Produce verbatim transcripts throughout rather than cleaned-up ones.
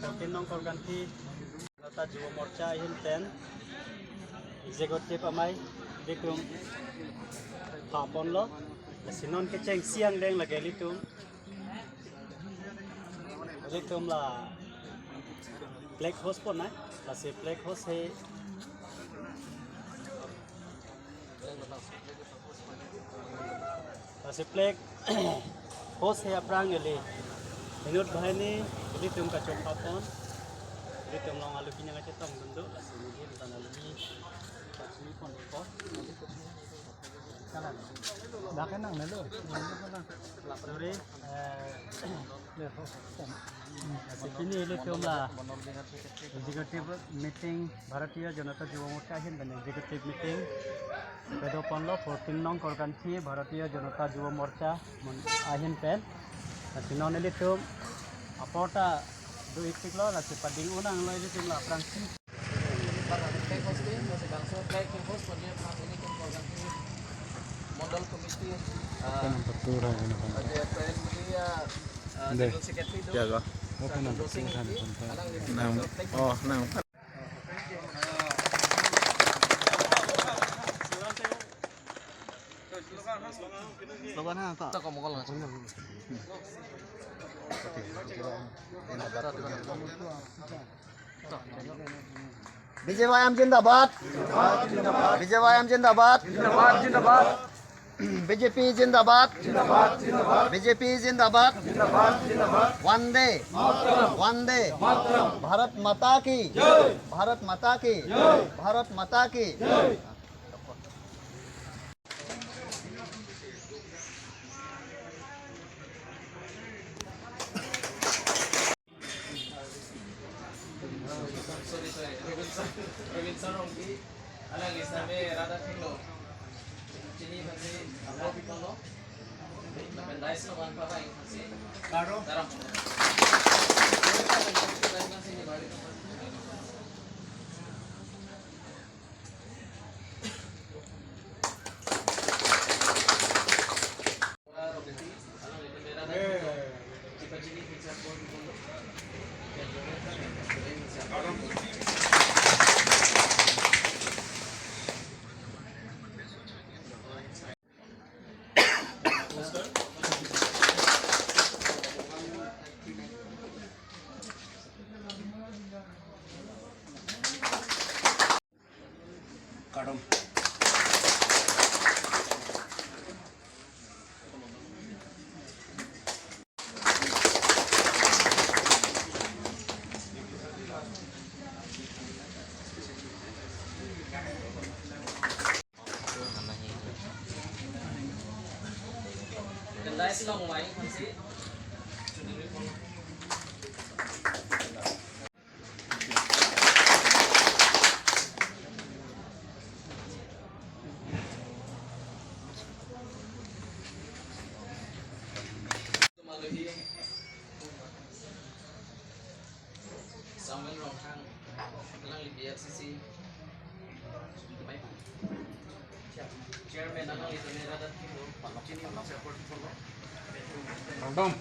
Fourteen nong Korkanthi Janata Yuva Morcha ahin pen Executive Amei ilitum phaponlo. Lasi non kechengsi angdeng lake ilitum, ilitum la flag hoist ponnai. Lasi flag hoist he Lasi flag hoist he aphrang ili inut banghini ilitum kachongpapon, ilitum along alohi nangkachetongdun do. Lasi neli ilitum alohi kachini pon ko. Dak nang nelo. Sorry. Eh, Lasi pini ilitum la executive meeting, Bharatiya Janata Yuva Morcha ahin pen executive meeting kedo ponlo, fourteen nong Korkanthi Bharatiya Janata Yuva Morcha mon-, ahin pen. Lasi non ilitum apor ta do-ik tiklo, lasi pading-un nanglo ilitum la aphrangsi. Flag hoisting, lasi bangso flag hoist ponji aphan ilitum Korkanthi Mondol Committee, ah, President Media, ah, General Secretary do, Sir Josing Ingti, alangli nang, flag oh, nang. Slogan ha, ta. Ta ko mokol na. B J Y M zindabad. B J Y M zindabad. B J P zindabad. B J P zindabad. Vande. Vande. Bharat Mata ki. Bharat Mata ki. Bharat Mata ki. Sorry, sorry. Robinson, Robinson Rongpi. Alangli same rada thenglo. Chini bhante, abo pitono. Lapen dais along an pabai, si. Karo. Taram. Kardom. Samuel Ronghang, alangli B R C C Chairman, alangli tene rada thenglo, chini support thenglo. Kardom.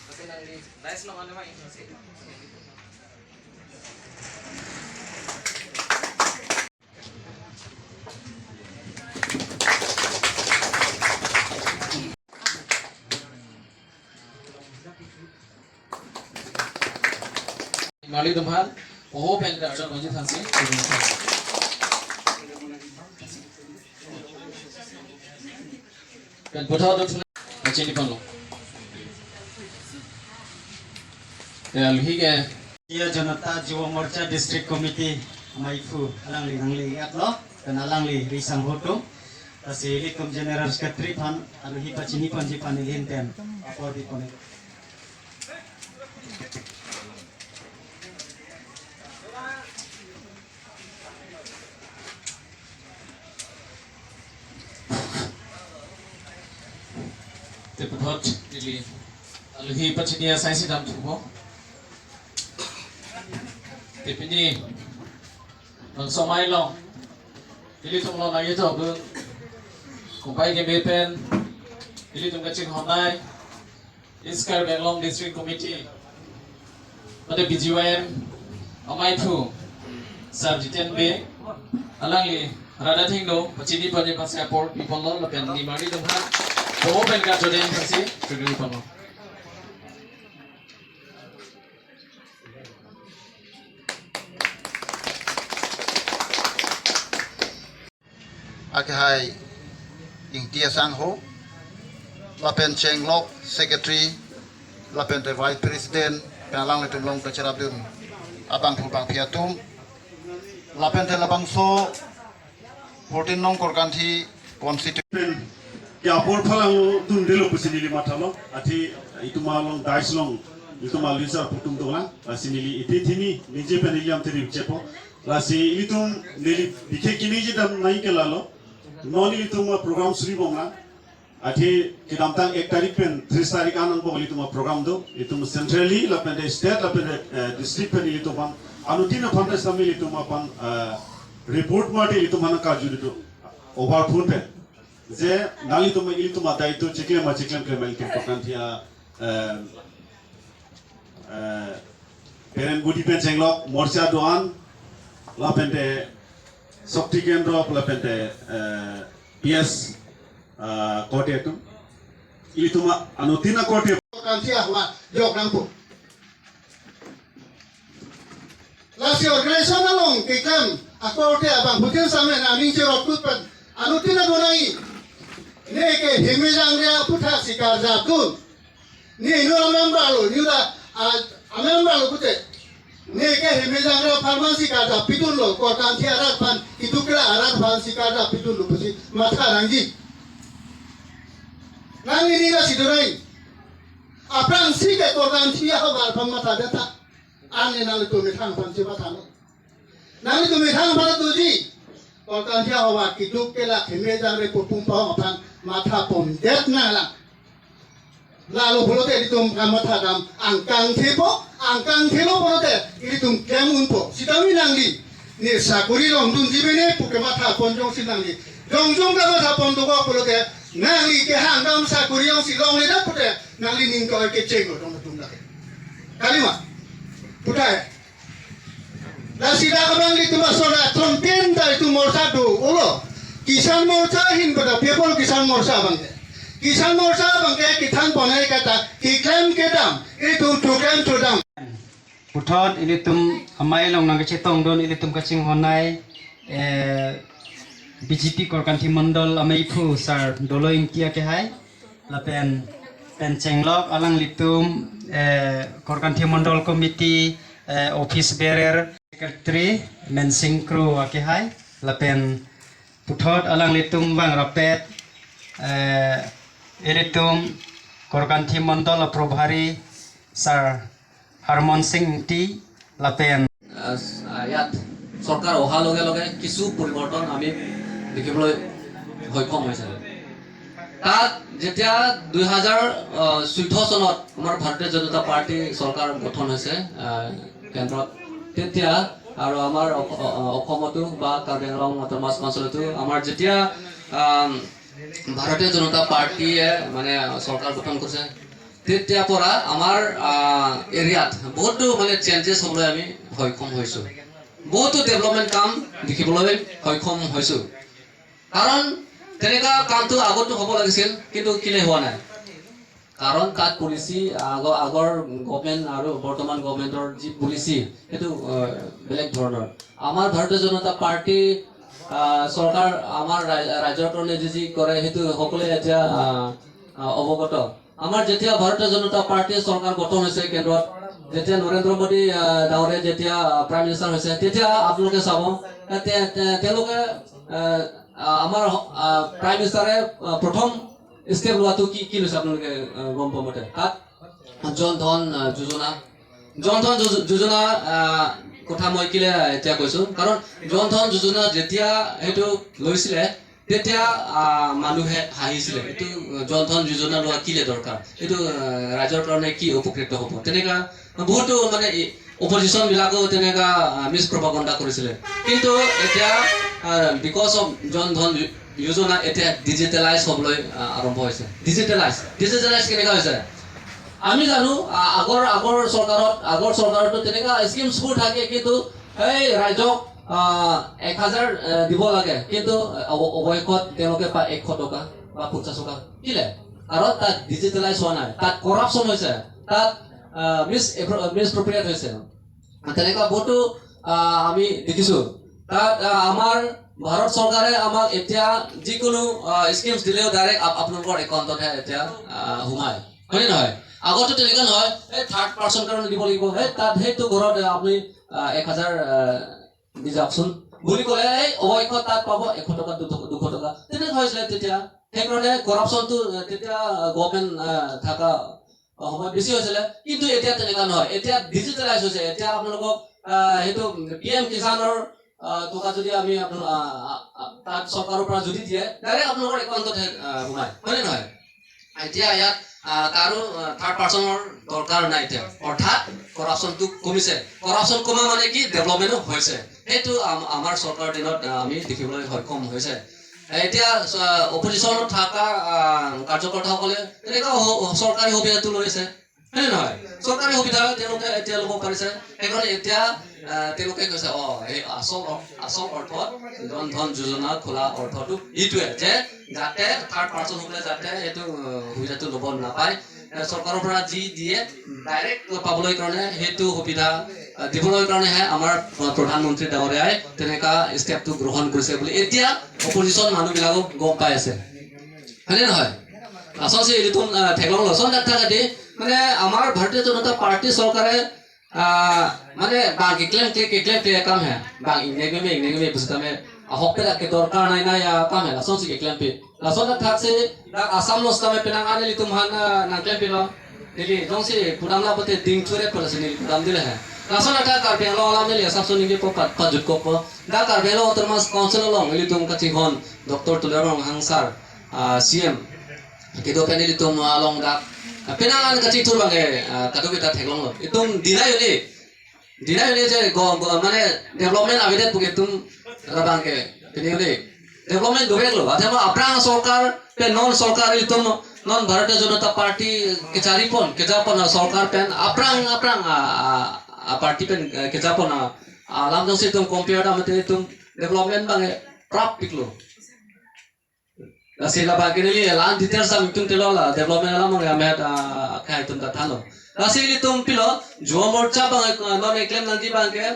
Lasi nangli dais along an ma ingsi. Mali tumhan, oho pen da arjun banji thansi. Pen puthot dot na chini pano. Ya, lihi ke. Bharatiya Janata Yuva Morcha District Committee ameiphu alangli nangli-etlo, pen alangli risang hotum. Lasi ilitum General Secretary aphan alohi pachini ponji aphan neli ahin pen apor pipon-ik. Te puthot neli alohi pachini asai si damthupo. Te pini nang somai long ilitum lo nang ito bu kumpai keme pen ilitum kachinghonnei. East Karbi Anglong District Committee, mate B G Y M, amaiphu, Sir Jiten Bey, alangli, rada thengno, pachini pani pasi apor piponlo, lapen nimarli dongha, po pen kachode pasi, sugri ponlo. Akehai Ingti Asangho, lapen Chenglok Secretary, lapen te Vice President, pen alanglitum along kacherapdun abangphu bangphi atum, lapen te labangso fourteen nong Korkanthi constituency. Pen ke apor phalang tundelo pusi neli mathalo, athe itum along dais along, itum along sar putum dolang, lasi neli iti thini, nije pen neli amteri chepo, lasi ilitum neli bikhe kini je dam nai ke lalo, non ilitum program suri bomlang, athe kedamtang ek tarik pen tris tarik anang bok ilitum program do, itum centrally, lapen te state, lapen te, eh, district pen ilitum aphan, anuttin aphan te samil ilitum aphan, eh, report mate ilitum aphan kaju do, over phone pen. Je, nanglitum, ilitum adai to chiklem ma chiklem klem ilitum Korkanthi a, eh, eh, Peren Budi pen Chenglok Morcha do-an, lapen te Shakti Kendro, lapen te, eh, P S, eh, korte atum. Ilitum anuttin akorte. Korkanthi ahwa, jok nangpo. Lasi organization along keklem akorte abangphutin samen aning cherok kut pen anuttin adonai. Neke heme jangre aputhak si karjapdun. Ne inut amember lo, inut a, a, amember lo pute. Neke heme jangre apharman si karjap pidunlo, Korkanthi arat aphan, keduk kela arat aphan si karjap pidunlo pusi matha nangji. Nangli nila si donai. Aphrangsi ke Korkanthi ahovar aphan matha detha. An ne nanglitum methang aphan si mathalo. Nanglitum methang aphan doji. Korkanthi ahovar keduk kela heme jangre pupum pahong aphan matha pondet nanglang. Lalo pulote ilitum kamatha dam angkang thepo, angkang thelo pulote ilitum klem unpo. Sitame nangli ne sakori longdunji mene pu kematha pon jongsi nangli jongjong kamatha pon dokok pulote nangli kehang dam sakori jongsi longledetpute nangli ning ko kecheng lo dong dum lake. Kalima. Putai. Lasi dak abang ilitum asoda trontin ta itum morcha do ulo. Kisan Morcha ahin pada People Kisan Morcha abangke. Kisan Morcha abangke kethan ponai kata keklem kedam. Itum thuklem thudam. Puthot ilitum amei along nangkachetongdun ilitum kachinghonnei, eh, B J P Korkanthi Mondol amaiphu Sir Doloi Ingti akehai. Lapen pen Chenglok alanglitum, eh, Korkanthi Mondol Committee, eh, office bearer, Secretary Mensing Kro akehai. Lapen puthot alanglitum bang rapet, eh, ilitum Korkanthi Mondol Probhari Sir Harmon Sing Ingti lapen আহ, ইয়াত চৰকাৰ অহাৰ লগে লগে কিছু পৰিৱৰ্তন আমি দেখিবলৈ সক্ষম হৈছে। তাত যেতিয়া দুই হাজাৰ চৈধ্য চনত আমাৰ ভাৰতীয় জনতা পাৰ্টি চৰকাৰ গঠন হৈছে, আহ, কেন্দ্ৰত, তেতিয়া আৰু আমাৰ অস-, অ-, অ-, অসমতো বা কাৰ্বি আংলং অট'নমাছ কাউন্সিলতো আমাৰ যেতিয়া, আহ, ভাৰতীয় জনতা পাৰ্টিয়ে মানে চৰকাৰ গঠন কৰিছে, তেতিয়াৰ পৰা আমাৰ, আহ, এৰিয়াত বহুতো মানে চেঞ্জেছ হ'বলৈ আমি সক্ষম হৈছোঁ, বহুতো ডেভেলপমেণ্ট কাম দেখিবলৈ সক্ষম হৈছোঁ। কাৰণ তেনেকুৱা কামটো আগতো হ'ব লাগিছিল, কিন্তু কেলে হোৱা নাই? কাৰণ তাত পলিচি আগৰ, আগৰ গভৰ্ণমেণ্ট আৰু বৰ্তমান গভৰ্ণমেণ্টৰ যি পলিচি, সেইটো, আহ, বেলেগ ধৰণৰ। আমাৰ ভাৰতীয় জনতা পাৰ্টি, আহ, চৰকাৰ, আমাৰ ৰাই-, ৰাইজৰ কাৰণে যি যি কৰে, সেইটো সকলোৱে এতিয়া, আহ, আহ, অৱগত। আমাৰ যেতিয়া ভাৰতীয় জনতা পাৰ্টিয়ে চৰকাৰ গঠন হৈছে কেন্দ্ৰত, যেতিয়া নৰেন্দ্ৰ মোদী, আহ, ডাঙৰীয়া যেতিয়া প্ৰাইম মিনিষ্টাৰ হৈছে, তেতিয়া আপোনালোকে চাব, আহ, তে-, তে-, তেওঁলোকে, আহ, আহ, আমাৰ, আহ, প্ৰাইম মিনিষ্টাৰে, আহ, প্ৰথম ষ্টেপ লোৱাটো কি, কি লৈছে আপোনালোকে, আহ, গম পোৱা মতে? তাত জন ধন, আহ, যোজনা, জন ধন যোজ-, যোজনা, আহ, কথা মই কেলে এতিয়া কৈছোঁ, কাৰণ জন ধন যোজনা যেতিয়া সেইটো লৈছিলে, তেতিয়া, আহ, মানুহে হাঁহিছিলে, "এইটো জন ধন যোজনা লোৱা কিলে দৰকাৰ? এইটো, আহ, ৰাইজৰ কাৰণে কি উপকৃত হ'ব?" তেনেকা বহুতো মানে ই-, অপজিশ্যন বিলাকেও তেনেকা, আহ, মিছ প্ৰপাগাণ্ডা কৰিছিলে। কিন্তু এতিয়া, আহ, বিকজ অফ জন ধন যো-, যোজনা এতিয়া ডিজিটেলাইজ হ'বলৈ, আহ, আৰম্ভ হৈছে। ডিজিটেলাইজ, ডিজিটেলাইজ কেনেকা হৈছে? আমি জানো, আ-, আগৰ, আগৰ চৰকাৰত, আগৰ চৰকাৰতো তেনেকা স্কিমছবোৰ থাকে, কিন্তু এই ৰাইজক, আ, এক হাজাৰ, এ, দিব লাগে, কিন্তু, এ, অৱ-, অৱশেষত তেওঁলোকে পায় এশ টকা বা পঞ্চাশ টকা। কিলে? কাৰণ তাত ডিজিটেলাইজ হোৱা নাই, তাত কৰাপশ্যন হৈছে, তাত, আ, মিছ এপ্ৰ-, মিছএপ্ৰপ্ৰিয়েট হৈছে। তেনেকুৱা বহুতো, আ, আমি দেখিছো। তাত, আ, আমাৰ ভাৰত চৰকাৰে আমাক এতিয়া যিকোনো, আ, স্কিমছ দিলেও ডাইৰেক্ট আপ-, আপোনালোকৰ একাউণ্টতহে এতিয়া, আ, সোমায়। হয়নে নহয়? আগতে তেনেকুৱা নহয়, এই থাৰ্ড পাৰ্চন কাৰণে দিব লাগিব, সেই তাত সেইটো ঘৰত, আ, আপুনি, আ, এক হাজাৰ, আ, দি যাওকচোন বুলি ক'লে, এই অৱশেষত তাত পাব এশ টকা, দুশ, দুশ টকা, তেনেকুৱা হৈছিলে তেতিয়া। সেইকাৰণে কৰাপশ্যনটো, আ, তেতিয়া, আ, গভৰ্ণমেণ্ট, আ, থকা সময়ত বেছি হৈছিলে, কিন্তু এতিয়া তেনেকুৱা নহয়। এতিয়া ডিজিটেলাইজ হৈছে। এতিয়া আপোনালোকক, আহ, সেইটো পি এম কিষাণৰ, আহ, টকা যদি আমি আপোনালোক, আহ, আহ, আহ, তাত চৰকাৰৰ পৰা যদি দিয়ে, ডাইৰেক্ট আপোনালোকৰ একাউণ্টতহে, আহ, সোমায়, হয়নে নহয়? এতিয়া ইয়াত, আহ, কাৰো, আহ, থাৰ্ড পাৰ্চনৰ দৰকাৰ নাই এতিয়া। অৰ্থাৎ কৰাপশ্যনটো কমিছে। কৰাপশ্যন কমা মানে কি? ডেভেলপমেণ্টো হৈছে। সেইটো আম-, আমাৰ চৰকাৰৰ দিনত, আহ, আমি দেখিবলৈ সক্ষম হৈছে। এতিয়া, আহ, অপজিশ্যনত থকা, আহ, কাৰ্যকৰ্তাসকলে তেনেকুৱা হ-, চৰকাৰী সুবিধাটো লৈছে, হয়নে নহয়? চৰকাৰী সুবিধা তেওঁলোকে এতিয়া ল'ব পাৰিছে। সেইকাৰণে এতিয়া, আহ, তেওঁলোকে কৈছে, "অ, এই আচল অ-, আচল অৰ্থত জন ধন যোজনা খোলা অৰ্থটো এইটোৱে যে যাতে থাৰ্ড পাৰ্চনসকলে যাতে এইটো, আহ, সুবিধাটো ল'ব নাপায়।" এ, চৰকাৰৰ পৰা যি দিয়ে, ডাইৰেক্ট পাবলৈ কাৰণে সেইটো সুবিধা, আ, দিবলৈ কাৰণেহে আমাৰ, আ, প্ৰধানমন্ত্ৰী ডাঙৰীয়াই তেনেকা ষ্টেপটো গ্ৰহণ কৰিছে বুলি এতিয়া অপজিশ্যন মানুহবিলাকক গম পাই আছে। হয়নে নহয়? Lason si ilitum, আ, theklonglo, lason dak thak adi, মানে, আমাৰ ভাৰতীয় জনতা পাৰ্টি চৰকাৰে, আ, মানে, bang keklem ke, keklem ke akam he, bang ingnekme, ingnekme pusitame, ahok pen ke dorkar nai nai akam he, lason si keklem pe. Lason dak thak si, dak Assam lo sitame penang an ilitum aphan, ah, nangklempilo. Neli jongsi pudam la pute ding chure pula si neli pudam dile he. Lason dak Karbi Anglong alam neli asap so ningje po pat, pajutkokpo. Dak Karbi Anglong Autonomous Council along ilitum kachinghon Doctor Tuliram Ronghang sir, ah, C M. Kedo pen ilitum along dak, ah, penang an kachingthur abang ke, ah, kadokave ta theklonglo. Itum dina yuli. Dina yuli je go, go, mane development avedet pu ke itum labang ke. Pini yuli. Development doveklo. Athema aphrang sorkar pen non sorkar ilitum non Bharatiya Janata Party kecharipon, kejapon sorkar pen aphrang, aphrang a, a, a party pen, eh, kejapon a, alam jongsi itum compare dam te itum development abang ke prap piklo. Lasi labang ke neli la-an details atum telo la development alam abang ke amet, ah, akhai atum ta thanlo. Lasi ilitum pilo, Yuva Morcha abang, ah, non keklem nangji abang ke,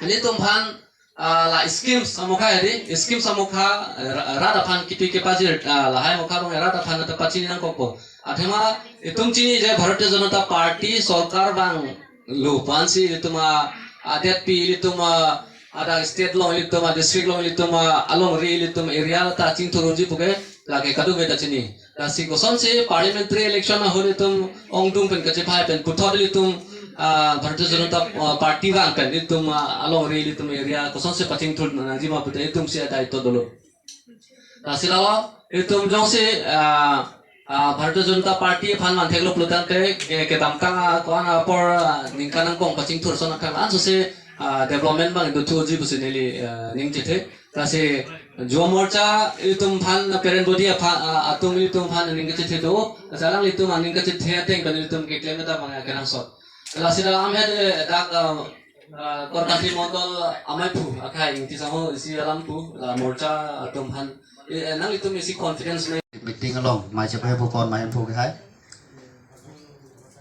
ilitum aphan, ah, la schemes amokha edi, schemes amokha, eh, ra-, rat aphan kipi kepajir, ah, lahai amokha abang rat aphan ta pachini nangkokpo. Athema itum chini je Bharatiya Janata Party sorkar abang lo pu ansi ilitum a, adet pi ilitum a, ada state along ilitum a, district along ilitum a, alongri ilitum area ta chingthur unji pu ke lake kadokave ta chini. Lasi kosonsi parliamentary election ahut ilitum ongdung pen kachephai pen puthot ilitum, ah, Bharatiya Janata, ah, Party vang pen ilitum, ah, alongri ilitum area kosonsi pachingthur nangji ma pute itum si adai to dolo. Lasi lawa, itum jongsi, ah, ah, Bharatiya Janata Party aphan man theklo pulo tangte, ke, kedamtang, ah, ko-an apor, ah, ningkan angbong pachingthur ason akhang ansose, ah, development abang dothuji pusi neli, ah, ning chethe. Lasi Yuva Morcha itum aphan parent body aphan, ah, atum itum aphan ning kachethe do. Lasi alanglitum aning kachethe ateng pen itum keklem ta abang kenangsot. Lasi dak ahem he dak, ah, ah, Korkanthi Mondol amei phu, akhai Ingti Sangho isi alam phu, la Morcha atum aphan, eh, eh, nanglitum isi confidence nai. Meeting along, mai chepai phu pon mai phu ke hai.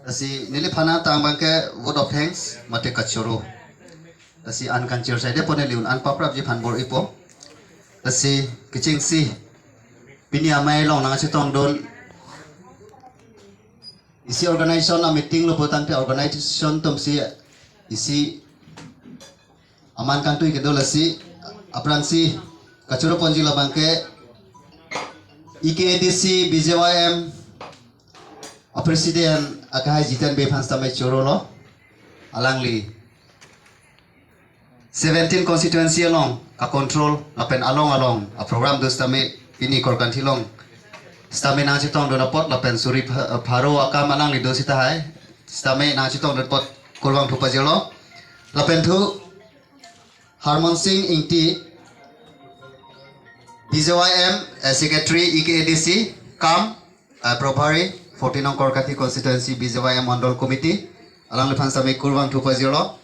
Lasi neliphan nangtang abang ke vote of thanks, mate kachoro. Lasi an kanchir saide pon neli un-an paprapji aphan bor-ipo. Lasi kechengsi, pini amei along nangchetongdun. Isi organization a meeting lo pu tangte organization atumsi isi aman kangtui kedo lasi aphrangsi kachoro ponji labang ke E K A D C B J Y M a president akhai Jiten Bey aphan sitame chorolo. Alangli seventeen constituency along a control lapen along along a program do sitame pini Korkanthi along sitame nangchetongdun apot lapen suri pha-, pharo akam alangli do sita hai sitame nangchetongdun apot kurvangthu pajirlo. Lapen thu Harmon Singh Ingti, B J Y M, eh, Secretary E K A D C, cum, eh, Probhari, fourteen nong Korkanthi constituency B J Y M Mondol Committee, alangliphan sitame kurvangthu pajirlo.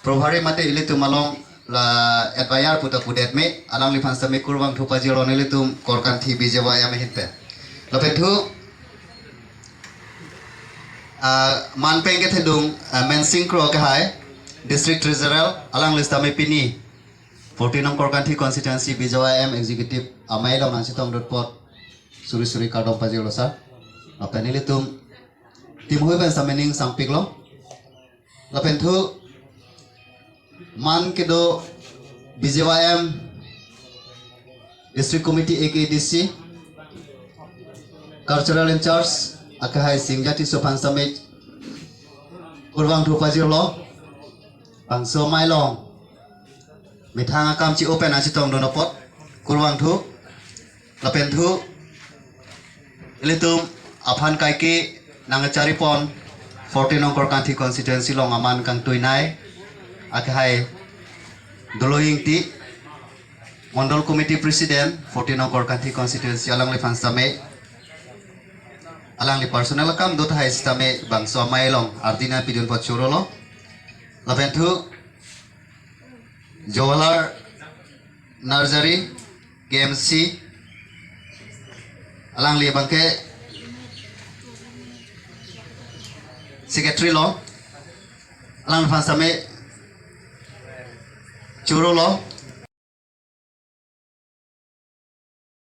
Probhari mate ilitum along la F I R puta pudet me, alangliphan sitame kurvangthu pajirlo nelitum Korkanthi B J Y M ahin pen. Lapen thu, ah, man pen kethedung, ah, Mensing Kro akehai, District Treasurer, alangli sitame pini fourteen nong Korkanthi constituency B J Y M executive amei along nangchetongdun apot suri suri kardom pajirlo sir. Lapen ilitum team hui pen sitame ning sangpiklo. Lapen thu man kedo B J Y M District Committee A K D C Cultural in charge akehai Singjati Sophan sitame kurvangthu pajirlo. Bangso amei along methang akam chi-o pen nangchetongdun apot kurvangthu. Lapen thu ilitum aphan kaike nangcharipon fourteen nong Korkanthi constituency along aman kangtuinei akehai Dolo Ingti, Mondol Committee President fourteen nong Korkanthi constituency, alangliphan sitame, alangli personal akam do tahai sitame bangso amei along ardi nangpidun apot chorolo. Lapen thu Jawaharlal Nursery K M C, alangli abangke secretary lo, alangliphan sitame chorolo.